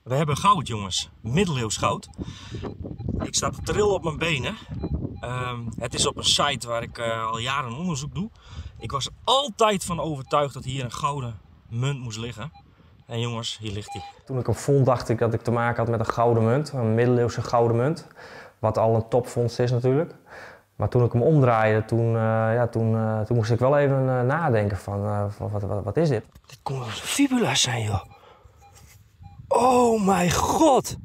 We hebben goud, jongens. Middeleeuws goud. Ik sta te trillen op mijn benen. Het is op een site waar ik al jaren onderzoek doe. Ik was er altijd van overtuigd dat hier een gouden munt moest liggen. En jongens, hier ligt hij. Toen ik hem vond, dacht ik dat ik te maken had met een gouden munt. Een middeleeuwse gouden munt. Wat al een topvondst is natuurlijk. Maar toen ik hem omdraaide, ja, toen moest ik wel even nadenken van wat is dit? Dit kon wel eens een fibula zijn, joh. Oh mijn god!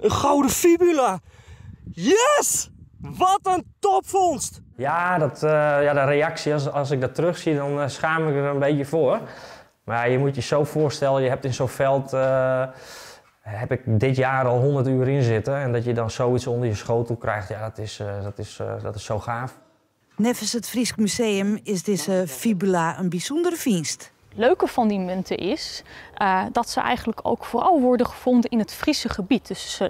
Een gouden fibula! Yes! Wat een topvondst! Ja, de reactie, als ik dat terugzie, dan schaam ik er een beetje voor. Maar je moet je zo voorstellen, je hebt in zo'n veld, heb ik dit jaar al 100 uur in zitten. En dat je dan zoiets onder je schotel krijgt, ja, dat is zo gaaf. Neffens it Frysk Museum is dizze fibula in bysûndere fynst. Het leuke van die munten is dat ze eigenlijk ook vooral worden gevonden in het Friese gebied. Dus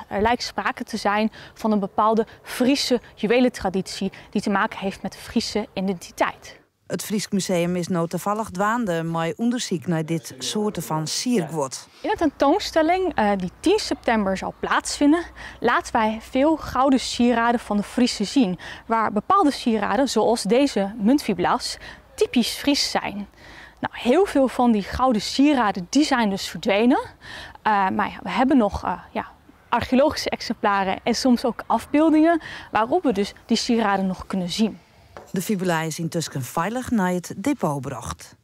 er lijkt sprake te zijn van een bepaalde Friese juwelentraditie die te maken heeft met de Friese identiteit. It Frysk Museum is no tafallich dwaande mei ûndersyk nei dit soarte fan sierguod. In de tentoonstelling die 10 september zal plaatsvinden, laten wij veel gouden sieraden van de Friese zien. Waar bepaalde sieraden, zoals deze muntfibula's, typisch Fries zijn. Heel veel van die gouden sieraden die zijn dus verdwenen. Maar we hebben nog archeologische exemplaren en soms ook afbeeldingen waarop we dus die sieraden nog kunnen zien. De fibula is yntusken feilich nei it depot brocht.